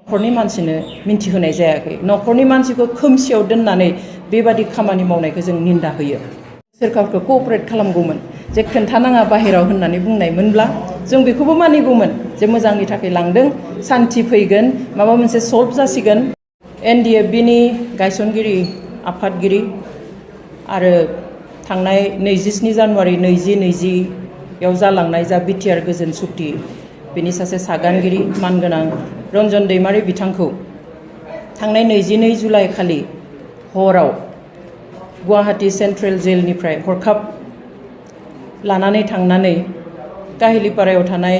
न'खरनि मानसिनो मिन्थिहोनाय जायाखै न'खरनि मानसिखौ खोमसियाव दोननानै बेबादि खामानि मावनायखौ जों निन्दा होयो सोरखारखौ कोअपारेट खालामगौमोन जे खोन्थानाङा बाहेराव होननानै बुंनायमोनब्ला जों बेखौबो मानिगौमोन जे मोजांनि थाखाय लांदों सान्थि फैगोन माबा मोनसे सल्भ जासिगोन NDFBनि गायसनगिरि आफादगिरि आरो थांनाय 27 जानुवारि 2020 जालांनाय जा बिटिआर गोजोन सुक्ति बेनि सासे सागानगिरि मानगोनां रन्जन दैमारी बिथांखौ थांनाय 22 जुलाइ खालि हराव गुवाहाटी सेन्ट्रेल जेलनिफ्राय हरखाब लानानै थांनानै काहिलिपारायाव थानाय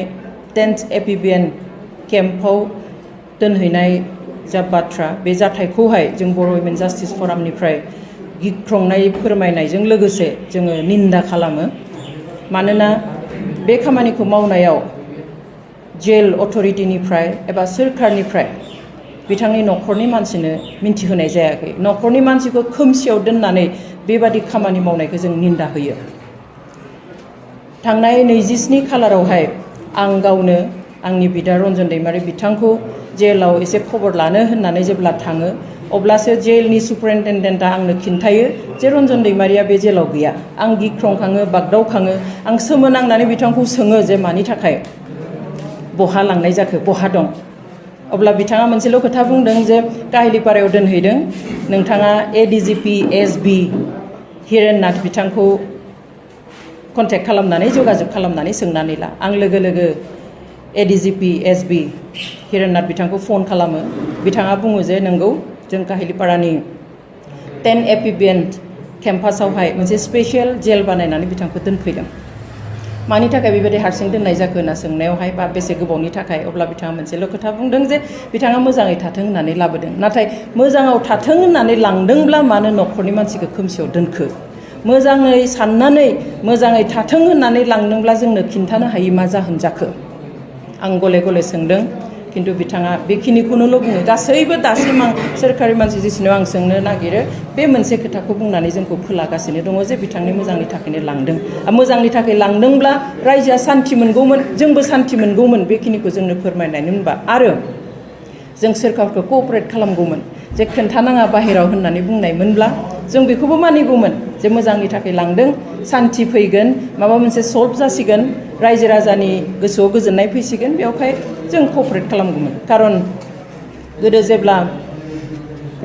10th एपिबिएन केम्पआव दोनहैनाय जा बाथ्रा बे जाथायखौहाय जों बर' वुमेन जास्टिस फरामनिफ्राय गिख्रंनाय फोरमायनायजों लोगोसे जोङो निन्दा खालामो मानोना बे खामानिखौ मावनायाव जेल अथरिटिनिफ्राय एबा सोरखारनिफ्राय बिथांनि न'खरनि मानसिनो मिन्थिहोनाय जायाखै न'खरनि मानसिखौ खोमसियाव दोननानै बेबादि खामानि मावनायखौ जों निन्दा होयो थांनाय 27 खालारावहाय आं गावनो आंनि बिदा रन्जन दैमारी बिथांखौ जेलाव एसे खबर लानो होननानै जेब्ला थाङो अब्लासो जेलनि सुपारिनटेन्डेन्टआ आंनो खिन्थायो जे रन्जन दैमारिया बे जेलाव गैया आं गिख्रंखाङो बागदावखाङो आं सोमोनांनानै बिथांखौ सोङो जे मानि थाखाय बहा लांनाय जाखो बहा दं अब्ला बिथाङा मोनसेल' खोथा बुंदों जे काहिलिपारायाव दोनहैदों नोंथाङा ADGP SB हिरेन नाथ बिथांखौ कन्टेक्ट खालामनानै जगाजग खालामनानै सोंनानै ला आं लोगो लोगो ADGP SB हिरेन नाथ बिथांखौ फन खालामो बिथाङा बुङो जे नंगौ जों काहिलिपारानि 10 एपिबिएन केम्पासावहाय मोनसे स्पेशियेल जेल बानायनानै बिथांखौ दोनफैदों मानि थाखाय बेबायदि हारसिं दोननाय जाखो होनना सोंनायावहाय बा बेसे गोबावनि थाखाय अब्ला बिथाङा मोनसेल' खोथा बुंदों जे बिथाङा मोजाङै थाथों होननानै लाबोदों नाथाय मोजाङाव थाथों होननानै लांदोंब्ला मानो न'खरनि मानसिखौ खोमसियाव दोनखो मोजाङै साननानै मोजाङै थाथों होननानै लांदोंब्ला जोंनो खिन्थानो हायि मा जाहोन जाखो आं गले गले सोंदों खिन्थु बिथाङा बेखिनिखौनोल' बुङो गासैबो दासिम आं सोरखारि मानसि जेसिनाव आं सोंनो नागिरो बे मोनसे खोथाखौ बुंनानै जोंखौ फोलागासिनो दङ जे बिथांनि मोजांनि थाखायनो लांदों मोजांनि थाखाय लांदोंब्ला रायजोआ सान्थि मोनगौमोन जोंबो सान्थि मोनगौमोन बेखिनिखौ जोंनो फोरमायनानै मोनबा आरो जों सोरखारखौ कोअपारेट खालामगौमन जे खोन्थानाङा बाहेराव होननानै बुंनायमोनब्ला जों बेखौबो मानिगौमोन जे मोजांनि थाखाय लांदों सान्थि फैगोन माबा मोनसे सल्भ जासिगोन रायजो राजानि गोसोआव गोजोननाय फैसिगोन बेवहाय जों कोअपारेट खालामगौमोन खारन गोदो जेब्ला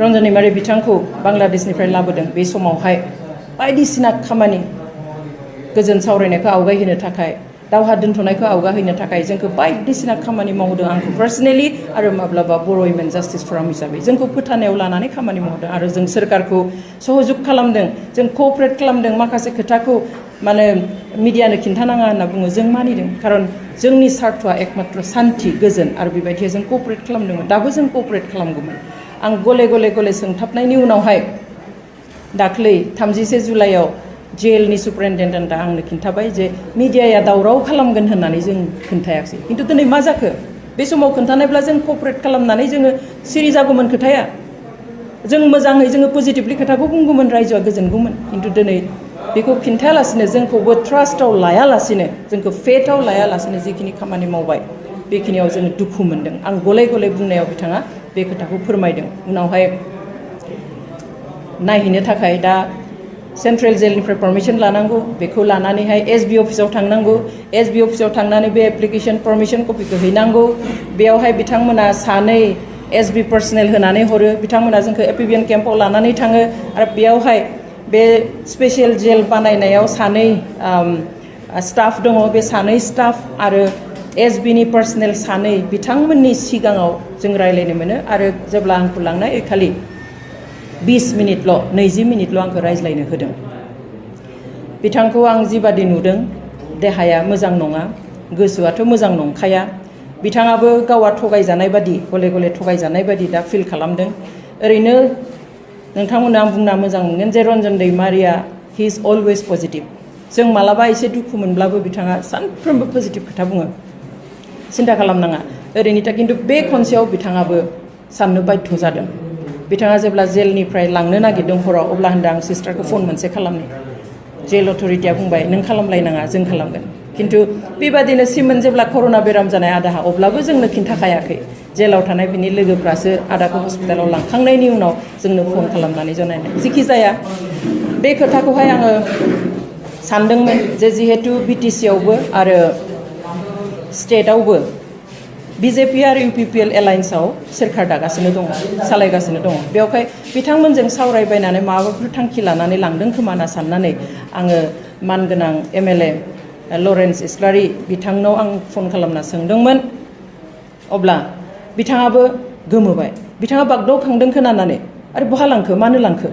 रन्जन दैमारी बिथांखौ बांलादेशनिफ्राय लाबोदों बे समावहाय बायदिसिना खामानि गोजोन सावरायनायखौ आवगायहोनो थाखाय दावहा दोनथ'नायखौ आवगायहोनो थाखाय जोंखौ बायदिसिना खामानि मावदों आंखौ पार्सनेलि आरो माब्लाबा बर' वुमेन जास्टिस फराम हिसाबै जोंखौ फोथायनायाव लानानै खामानि मावदों आरो जों सोरखारखौ सहजुग खालामदों जों कोअपारेट खालामदों माखासे खोथाखौ माने मिडियानो खिन्थानाङा होनना बुङो जों मानिदों खारन जोंनि सार्थ'आ एकमात्र सान्थि गोजोन आरो बेबायदि जों कोअपारेट खालामदोंमोन दाबो जों कोअपारेट खालामगौमोन आं गले गले गले सोंथाबनायनि उनावहाय दाख्लै 31 जुलाइआव जेलनि सुपारिनटेन्डेन्टआ आंनो खिन्थाबाय जे मिडियाया दावराव खालामगोन होननानै जों खोन्थायाखै खिन्थु दिनै मा जाखो बे समाव खोन्थानायब्ला जों कोअपारेट खालामनानै जोङो सिरि जागौमोन खोथाया जों मोजाङै जोङो पजिटिभलि खोथाखौ बुंगौमोन रायजोआ गोजोनगौमन खिन्थु दिनै बेखौ खिन्थायालासिनो जोंखौबो ट्रास्टआव लायालासिनो जोंखौ फेथआव लायालासिनो जिखिनि खामानि मावबाय बेखिनियाव जोङो दुखु मोनदों आं गले गले बुंनायाव बिथाङा बे खोथाखौ फोरमायदों उनावहाय नायहैनो थाखाय दा सेन्ट्रेल जेलनिफ्राय पारमिसन लानांगौ बेखौ लानानैहाय SB अफिसाव थांनांगौ SB अफिसाव थांनानै बे एप्लिकेशन पारमिसन कपिखौ हैनांगौ बेयावहाय बिथांमोना सानै SB पार्सनेल होनानै हरो बिथांमोना जोंखौ एपिबिएन केम्पआव लानानै थाङो आरो बेयावहाय बे स्पेशियेल जेल बानायनायाव सानै स्टाफ दङ बे सानै स्टाफ आरो SBनि पार्सनेल सानै बिथांमोननि सिगाङाव जों रायलायनो मोनो आरो जेब्ला आंखौ लांनाय खालि 20 मिनिटल' आंखौ रायज्लायनो होदों बिथांखौ आं जिबादि नुदों देहाया मोजां नङा गोसोआथ' मोजां नंखाया बिथाङाबो गावा थगायजानाय बादि गले गले थगायजानाय बादि दा फिल खालामदों ओरैनो नोंथांमोना आं बुंना मोजां मोनगोन जे Ranjan Daimaria he is always positive जों मालाबा एसे दुखु मोनब्लाबो बिथाङा सानफ्रोमबो पजिटिभ खोथा बुङो सिन्था खालामनाङा ओरैनो खिन्थु बे खनसेयाव बिथाङाबो साननो बाध्य जादों बिथाङा जेब्ला जेलनिफ्राय लांनो नागिरदों हराव अब्ला होनदों आं सिस्टारखौ फन मोनसे खालामनो जेल अथरिटिया बुंबाय नों खालामलायनाङा जों खालामगोन खिन्थु बेबादिनो सिमोन जेब्ला कर'ना बेराम जानाय आदाहा अब्लाबो जोंनो खिन्थाखायाखै जेलाव थानाय बिनि लोगोफ्रासो आदाखौ हस्पिटालाव लांखांनायनि उनाव जोंनो फन खालामनानै जनायनाय जिखि जाया बे खोथाखौहाय आङो सानदोंमोन जे जिहेतु बिटिसि आवबो आरो स्टेटआवबो बिजेपि आरो इउपिपिएल एलायन्सआव सोरखार दागासिनो दङ सालायगासिनो दङ बेवहाय बिथांमोनजों सावरायबायनानै माबाफोर थांखि लानानै लांदों खोमा होनना साननानै आङो मानगोनां एमएलए लरेन्स इस्लारि बिथांनाव आं फन खालामना सोंदोंमोन अब्ला बिथाङाबो गोमोबाय बिथाङा बागदावखांदों खोनानानै आरो बहा लांखो मानो लांखो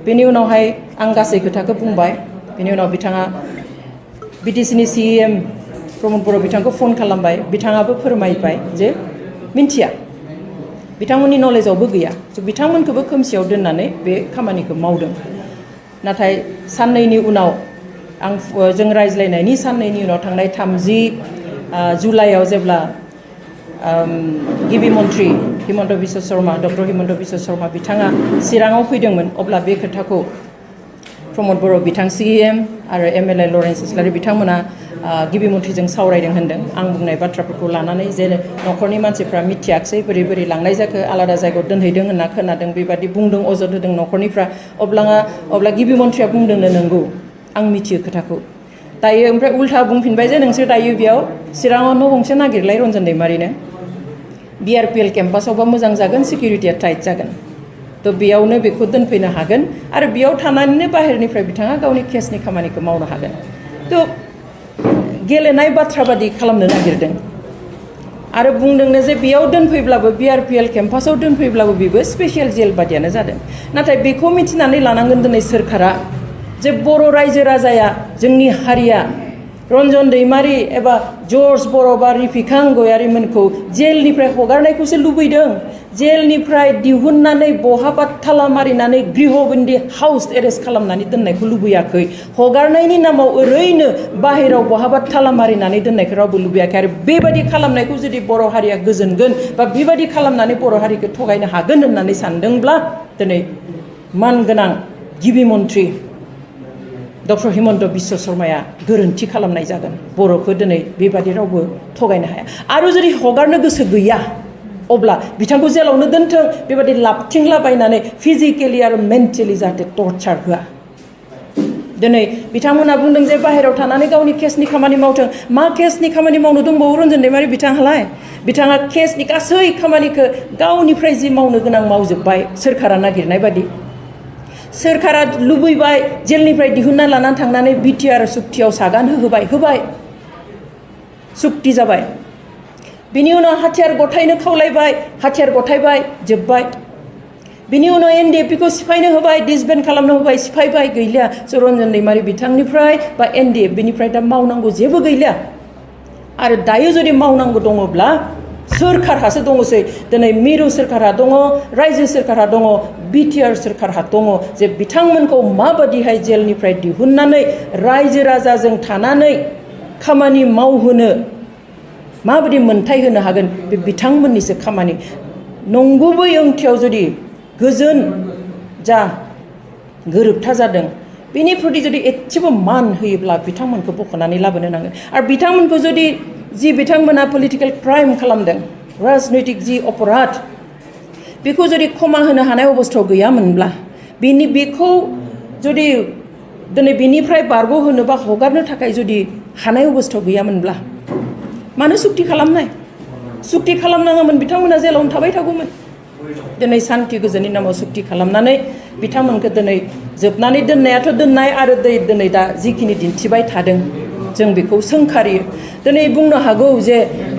बेनि उनावहाय आं गासै खोथाखौ बुंबाय बेनि उनाव बिथाङा बिटिसिनि सिएम प्रमद बर' बिथांखौ फन खालामबाय बिथाङाबो फोरमायबाय जे मिन्थिया बिथांमोननि नलेजावबो गैया बिथांमोनखौबो खोमसियाव दोननानै बे खामानिखौ मावदों नाथाय साननैनि उनाव जों रायज्लायनायनि साननैनि उनाव थांनाय 30 जुलाइआव जेब्ला गिबि मन्त्रि हिमन्त बिश्व शर्मा डक्टर हिमन्त बिश्व शर्मा बिथाङा चिराङाव फैदोंमोन अब्ला बे खोथाखौ प्रमद बर' बिथां सिएम आरो एमएलए लरेन्स इस्लारि बिथांमोना गिबि मन्थ्रिजों सावरायदों होनदों आं बुंनाय बाथ्राफोरखौ लानानै जे न'खरनि मानसिफ्रा मिथियाखसै बोरै बोरै लांनाय जाखो आलादा जायगायाव दोनहैदों होनना खोनादों बेबादि बुंदों अजद होदों न'खरनिफ्रा अब्ला गिबि मन्थ्रिया बुंदोंनो नंगौ आं मिथियो खोथाखौ दायो ओमफ्राय उल्था बुंफिनबाय जे नोंसोर दायो बेयाव चिराङाव न' गंसे नागिरलाय रन्जन दैमारिनो बिआरपिएल केम्पासावबा मोजां जागोन सिकिउरिटिया टाइट जागोन थ' बेयावनो बेखौ दोनफैनो हागोन आरो बेयाव थानानैनो बाहेरनिफ्राय बिथाङा गावनि केसनि खामानिखौ मावनो हागोन थ' गेलेनाय बाथ्रा बादि खालामनो नागिरदों आरो बुंदोंनो जे बेयाव दोनफैब्लाबो बिआरपिएल केम्पासाव दोनफैब्लाबो बेबो स्पेसियेल जेल बादियानो जादों नाथाय बेखौ मिथिनानै लानांगोन दिनै सोरखारा जे बर' रायजो राजाया जोंनि हारिया रन्जन दैमारि एबा जर्ज बर' बा रिफिखां गयारिमोनखौ जेलनिफ्राय हगारनायखौसो लुबैदों जेलनिफ्राय दिहुननानै बहाबा थाला मारिनानै गृहबन्दी हाउस एरेस्ट खालामनानै दोननायखौ लुबैयाखै हगारनायनि नामाव ओरैनो बाहेराव बहाबा थाला मारिनानै दोननायखौ रावबो लुबैयाखै आरो बेबायदि खालामनायखौ जुदि बर' हारिया गोजोनगोन बा बेबायदि खालामनानै बर' हारिखौ थगायनो हागोन होननानै सानदोंब्ला दिनै मानगोनां गिबि मन्थ्रि डक्टर हिमन्त बिश्व शर्माया गोरोन्थि खालामनाय जागोन बर'खौ दिनै बेबादि रावबो थगायनो हाया आरो जुदि हगारनो गोसो गैया अब्ला बिथांखौ जेलावनो दोनथों बेबादि लाबथिंलाबायनानै फिजिकेलि आरो मेन्टेलि जाहाथे टर्चार होआ दिनै बिथांमोनहा बुंदों जे बाहेरायाव थानानै गावनि केसनि खामानि मावथों मा केसनि खामानि मावनो दंबावो रन्जन दैमारि बिथाङालाय बिथाङा केसनि गासै खामानिखौ गावनिफ्राय जि मावनो गोनां मावजोब्बाय सोरखारा नागिरनाय बादि सोरखारा लुबैबाय जेलनिफ्राय दिहुनना लानानै थांनानै बिटिआर सुक्तियाव सागान होबाय सुक्ति जाबाय बिनि उनाव हाथियार गथायनो खावलायबाय हाथियार गथायबाय जोब्बाय बिनि उनाव एनडिएफपिखौ सिफायनो होबाय डिसबेन्ड खालामनो होबाय सिफायबाय गैलिया रन्जन दैमारि बिथांनिफ्राय बा एनडिएफपिनिफ्राय दा मावनांगौ जेबो गैलिया आरो दायो जुदि मावनांगौ दङब्ला सोरखारहासो दङसै दिनै मिरु सोरखारा दङ रायजो सोरखारा दङ बिटिआर सोरखारहा दङ जे बिथांमोनखौ माबादिहाय जेलनिफ्राय दिहुननानै रायजो राजाजों थानानै खामानि मावहोनो माबादि मोन्थाय होनो हागोन बे बिथांमोननिसो खामानि नंगुबै ओंथियाव जुदि गोजोन जा गोरोबथा जादों बेनि प्रति जुदि एसेबो मान होयोब्ला बिथांमोनखौ बख'नानै लाबोनो नांगोन आरो बिथांमोनखौ जुदि जि बिथांमोना पलिटिकेल क्राइम खालामदों राजनैतिक जि अपराध बेखौ जुदि क्षमा होनो हानाय अबस्थायाव गैयामोनब्ला बेखौ जुदि दिनै बेनिफ्राय बारग'होनो बा हगारनो थाखाय जुदि हानाय अबस्थायाव गैयामोनब्ला मानो सुक्ति खालामनाय सुक्ति खालामनाङामोन बिथांमोना जेलावनो थाबाय थागौमोन दिनै सान्ति गोजोननि नामाव सुक्ति खालामनानै बिथांमोनखौ दिनै जोबनानै दोननायाथ' दोननाय आरो दिनै दा जिखिनि दिन्थिबाय थादों जों बेखौ सोंखारियो दिनै बुंनो हागौ जे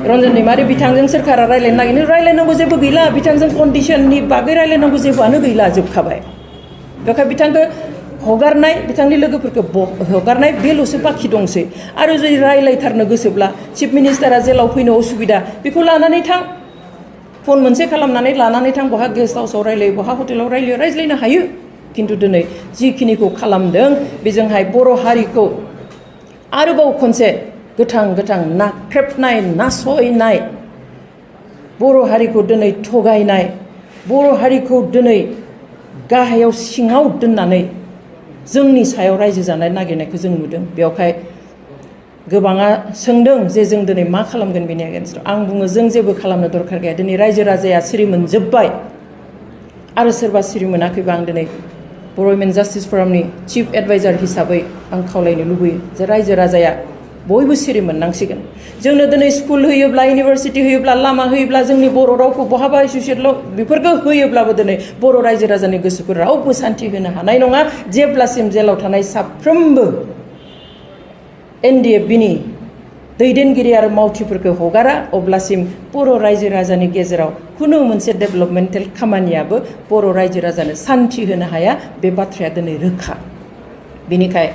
रन्जन दैमारि बिथांजों सोरखारा रायलायनांगौ जेबो गैला बिथांजों कन्डिशननि बागै रायलायनांगौ जेबोआनो गैला जोबखाबाय बेखाय बिथांखौ हगारनाय बिथांनि लोगोफोरखौ हगारनाय बेल'सो बाखि दंसै आरो जुदि रायलायथारनो गोसोब्ला चिफ मिनिस्टारा जेलाव फैनो असुबिदा बेखौ लानानै थां फन मोनसे खालामनानै लानानै थां बहा गेस्ट हाउसाव रायलायो बहा हटेलाव रायज्लायनो हायो खिन्थु दिनै जिखिनिखौ खालामदों बेजोंहाय बर' हारिखौ आरोबाव खनसे गोथां नाख्रेबनाय नासयनाय बर' हारिखौ दिनै थगायनाय बर' हारिखौ दिनै गाहायाव सिङाव दोननानै जोंनि सायाव रायजो जानाय नागिरनायखौ जों नुदों बेवहाय गोबाङा सोंदों जे जों दिनै मा खालामगोन बेनि एगेन्स्टआव आं बुङो जों जेबो खालामनो दरखार गैया दिनै रायजो राजाया सिरि मोनजोब्बाय आरो सोरबा सिरि मोनाखैबा आं दिनै बर' वुमेन जास्टिस फरामनि चिफ एडभाइजार हिसाबै आं खावलायनो लुबैयो जे रायजो राजाया बयबो सिरि मोननांसिगोन जोंनो दिनै स्कुल होयोब्ला इउनिभारसिटि होयोब्ला लामा होयोब्ला जोंनि बर' रावखौ बहाबा एस'सियेट बेफोरखौ होयोब्लाबो दिनै बर' रायजो राजानि गोसोखौ रावबो सान्थि होनो हानाय नङा जेब्लासिम जेलाव थानाय साफ्रोमबो NDFBनि दैदेनगिरि आरो मावथिफोरखौ हगारा अब्लासिम बर' रायजो राजानि गेजेराव खुनु मोनसे डेभेलपमेन्टेल खामानियाबो बर' रायजो राजानो सान्थि होनो हाया बे बाथ्राया दिनै रोखा बेनिखाय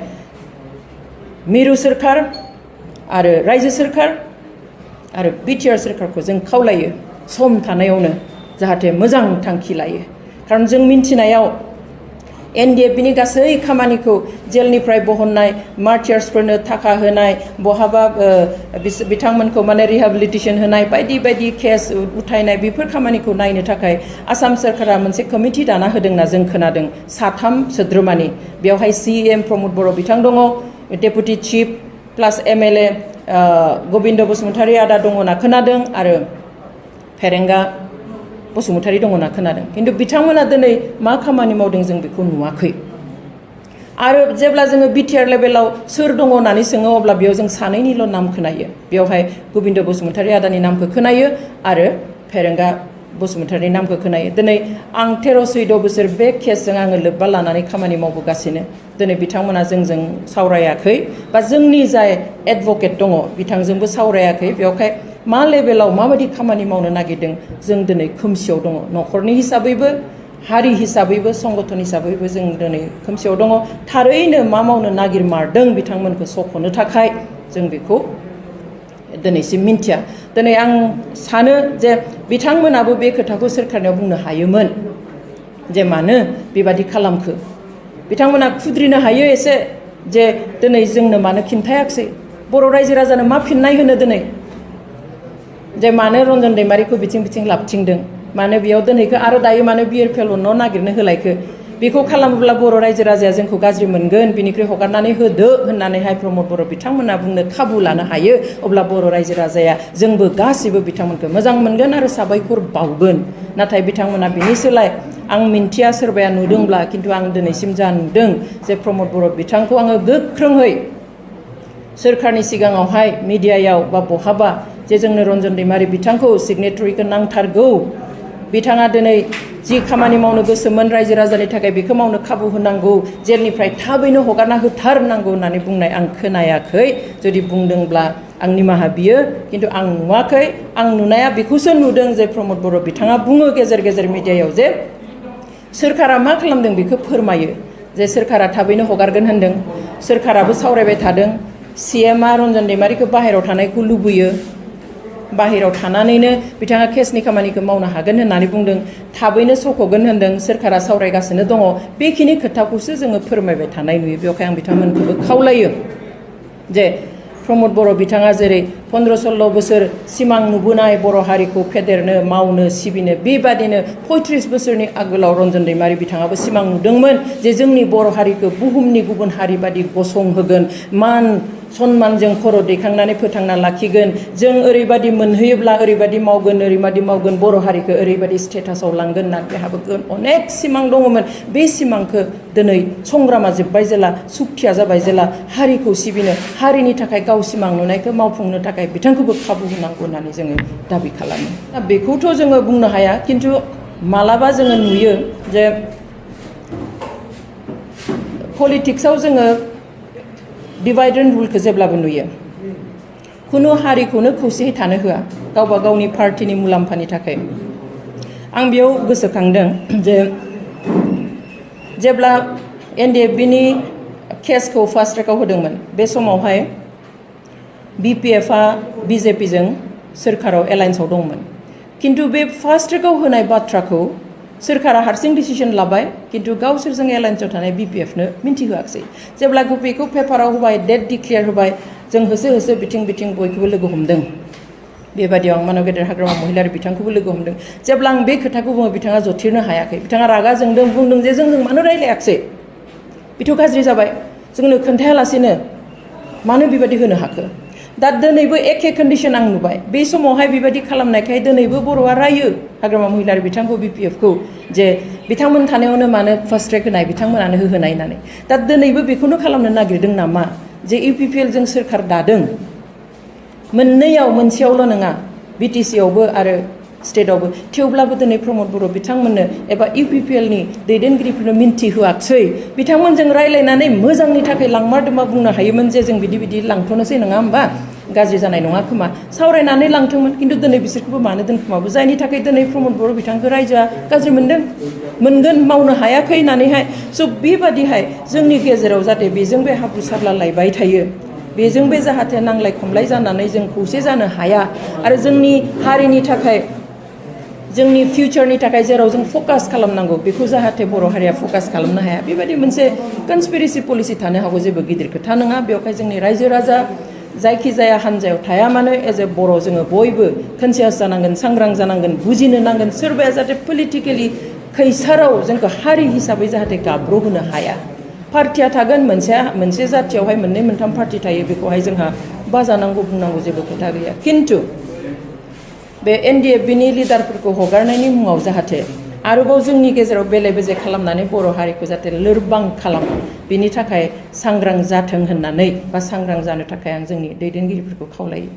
मिरु सोरखार आरो रायजो सोरखार आरो बिटिआर सोरखारखौ जों खावलायो सम थानायावनो जाहाथे मोजां थांखि लायो खारन जों मिन्थिनायाव NDFBनि गासै खामानिखौ जेलनिफ्राय बहननाय मार्टियार्सफोरनो थाखा होनाय बहाबा बिथांमोनखौ माने रिहेबिलिटेसन होनाय बायदि बायदि केस उथायनाय बेफोर खामानिखौ नायनो थाखाय आसाम सोरखारा मोनसे कमिटि दाना होदोंना जों खोनादों 3 सोद्रोमानि बेवहाय CM प्रमद बर' बिथां दङ डेपुटि चिफ प्लास MLA गबिन्द बसुमतारी आदा दङ होनना खोनादों आरो फेरेंगा बसुमतारी दङ होनना खोनादों खिन्थु बिथांमोना दिनै मा खामानि मावदों जों बेखौ नुवाखै आरो जेब्ला जोङो बिटिआर लेभेलाव सोर दङ होननानै सोङो अब्ला बेयाव जों सानैनिल' नाम खोनायो बेवहाय गबिन्द बसुमतारी आदानि नामखौ खोनायो आरो फेरेंगा बसुमतारीनि नामखौ खोनायो दिनै आं 13-14 बोसोर बे केसजों आङो लोब्बा लानानै खामानि मावबोगासिनो दिनै बिथांमोना जोंजों सावरायाखै बा जोंनि जाय एडभकेट दङ बिथांजोंबो सावरायाखै बेवहाय मा लेभेलाव माबायदि खामानि मावनो नागिरदों जों दिनै खोमसियाव दङ न'खरनि हिसाबैबो हारि हिसाबैबो संगठन हिसाबैबो जों दिनै खोमसियाव दङ थारैनो मा मावनो नागिरमारदों बिथांमोनखौ सख'नो थाखाय जों बेखौ दिनैसिम मिन्थिया दिनै आं सानो जे बिथांमोनाबो बे खोथाखौ सोरखारनियाव बुंनो हायोमोन जे मानो बेबादि खालामखो बिथांमोना खुद्रिनो हायो एसे जे दिनै जोंनो मानो खिन्थायाखिसै बर' रायजो राजानो मा फिननाय होनो दिनै जे मानो रन्जन दैमारिखौ बिथिं बिथिं लाबथिंदों मानो बेयाव दोनहैखो आरो दायो मानो BRPL न' नागिरनो होलायखो बेखौ खालामोब्ला बर' रायजो राजाया जोंखौ गाज्रि मोनगोन बिनिख्रुइ हगारनानै होदो होननानैहाय प्रमद बर' बिथांमोना बुंनो खाबु लानो हायो अब्ला बर' रायजो राजाया जोंबो गासिबो बिथांमोनखौ मोजां मोनगोन आरो साबायखर बावगोन नाथाय बिथांमोना बिनि सोलाय आं मिन्थिया सोरबाया नुदोंब्ला खिन्थु आं दिनैसिम जा नुदों जे प्रमद बर' बिथांखौ आङो गोख्रोङै सोरखारनि सिगाङावहाय मिडियायाव बा बहाबा जे जोंनो रन्जन दैमारि बिथांखौ सिगनेटरिखौ नांथारगौ बिथाङा दिनै जि खामानि मावनो गोसोमोन रायजो राजानि थाखाय बेखौ मावनो खाबु होनांगौ जेलनिफ्राय थाबैनो हगारना होथारनांगौ होननानै बुंनाय आं खोनायाखै जुदि बुंदोंब्ला आं निमाहा बियो खिन्थु आं नुवाखै आं नुनाया बेखौसो नुदों जे प्रमद बर' बिथाङा बुङो गेजेर गेजेर मिडियायाव जे सोरखारा मा खालामदों बेखौ फोरमायो जे सोरखारा थाबैनो हगारगोन होनदों सोरखाराबो सावरायबाय थादों CMआ रन्जन दैमारिखौ बाहेरायाव थानायखौ लुबैयो बाहेरायाव थानानैनो बिथाङा केसनि खामानिखौ मावनो हागोन होननानै बुंदों थाबैनो सख'गोन होनदों सोरखारा सावरायगासिनो दङ बेखिनि खोथाखौसो जोङो फोरमायबाय थानाय नुयो बेवहाय आं बिथांमोनखौबो खावलायो जे प्रमद बर' बिथाङा जेरै 15-16 बोसोर सिमां नुबोनाय बर' हारिखौ फेदेरनो मावनो सिबिनो बेबादिनो 35 बोसोरनि आगोलाव रन्जन दैमारि बिथाङाबो सिमां नुदोंमोन जे जोंनि बर' हारिखौ बुहुमनि गुबुन हारि बादि गसंहोगोन मान सन्मानजों खर' दैखांनानै फोथांना लाखिगोन जों ओरैबादि मोनहैयोब्ला ओरैबादि मावगोन बर' हारिखौ ओरैबादि स्टेटासाव लांगोन होनना बेहाबो अनेक सिमां दङमोन बे सिमांखौ दिनै संग्रामा जोब्बाय जेला सुक्तिया जाबाय जेला हारिखौ सिबिनो हारिनि थाखाय गाव सिमां नुनायखौ मावफुंनो थाखाय बिथांखौबो खाबु होनांगौ होननानै जोङो दाबि खालामो दा बेखौथ' जोङो बुंनो हाया खिन्थु मालाबा जोङो नुयो जे पलिटिक्सआव जोङो डिभाइड एन्ड रुलखौ जेब्लाबो नुयो खुनु हारिखौनो खौसेयै थानो होआ गावबा गावनि पार्टिनि मुलाम्फानि थाखाय आं बेयाव गोसोखांदों जे जेब्ला NDFBनि केसखौ फास्ट ट्रेकआव होदोंमोन बे समावहाय BPFआ BJPजों सोरखाराव एलायन्सआव दंमोन खिन्थु बे फास्ट ट्रेकआव होनाय बाथ्राखौ सोरखारा हारसिं डिसिसन लाबाय खिन्थु गावसोरजों एलायन्सआव थानाय BPFनो मिन्थिहोआखिसै जेब्ला बेखौ पेपाराव होबाय डेट डिक्लेयार होबाय जों होसो होसो बिथिं बयखौबो लोगो हमदों बेबादियाव आं मानव गेदेर हाग्रामा महिलारि बिथांखौबो लोगो हमदों जेब्ला आं बे खोथाखौ बुङो बिथाङा जथेरनो हायाखै बिथाङा रागा जोंदों बुंदों जे जोंजों मानो रायलायाखिसै बेथ' गाज्रि जाबाय जोंनो खोन्थायालासेनो मानो बेबायदि होनो हाखो दा दिनैबो एखे कन्डिशन आं नुबाय बे समावहाय बेबायदि खालामनायखाय दिनैबो बर'आ रायो हाग्रामा महिलारि बिथांखौ BPF खौ जे बिथांमोन थानायावनो मानो फार्स्ट ट्रेक होनाय बिथांमोनानो होनाय होननानै दा दिनैबो बेखौनो खालामनो नागिरदों नामा जे UPPL जों सोरखार दादों मोननैयाव मोनसेयावल' नङा BTC आवबो आरो स्टेटआवबो थेवब्लाबो दिनै प्रमद बर' बिथांमोननो एबा UPPL नि दैदेनगिरिफोरनो मिन्थिहोआखसै बिथांमोनजों रायलायनानै मोजांनि थाखाय लांमारदोंबा बुंनो हायोमोन जे जों बिदि बिदि लांथ'नोसै नङा होमबा गाज्रि जानाय नङा खोमा सावरायनानै लांथोंमोन खिन्थु दिनै बिसोरखौबो मानो दोनखोमाबो जायनि थाखाय दिनै प्रमद बर' बिथांखौ रायजोआ गाज्रि मोनदों मोनगोन मावनो हायाखै होननानैहाय स' बेबादिहाय जोंनि गेजेराव जाहाथे बेजों बे हाब्रु सारला लायबाय थायो बेजों बे जाहाथे नांलाय खमलाय जानानै जों खौसे जानो हाया आरो जोंनि हारिनि थाखाय जोंनि फिउचारनि थाखाय जेराव जों फकास खालामनांगौ बेखौ जाहाथे बर' हारिया फकास खालामनो हाया बेबायदि मोनसे कनस्पिरेसि पलिसि थानो हागौ जेबो गिदिर खोथा नङा बेवहाय जोंनि रायजो राजा जायखिजाया हान्जायाव थाया मानो एज ए बर' जोङो बयबो कनसियास जानांगोन सांग्रां जानांगोन बुजिनो नांगोन सोरबाया जाहाथे पलिटिकेलि खैसाराव जोंखौ हारि हिसाबै जाहाथे गाब्र'होनो हाया पार्टिया थागोन मोनसे जाथियावहाय मोननै मोनथाम पार्टि थायो बेखौहाय जोंहा बाजानांगौ बुंनांगौ जेबो खोथा गैया खिन्थु बे NDFB नि लिडारफोरखौ हगारनायनि मुङाव जाहाथे आरोबाव जोंनि गेजेराव बेले बेजे खालामनानै बर' हारिखौ जाहाथे लोरबां खालामो बिनि थाखाय सांग्रां जाथों होननानै बा सांग्रां जानो थाखाय आं जोंनि दैदेनगिरिफोरखौ खावलायो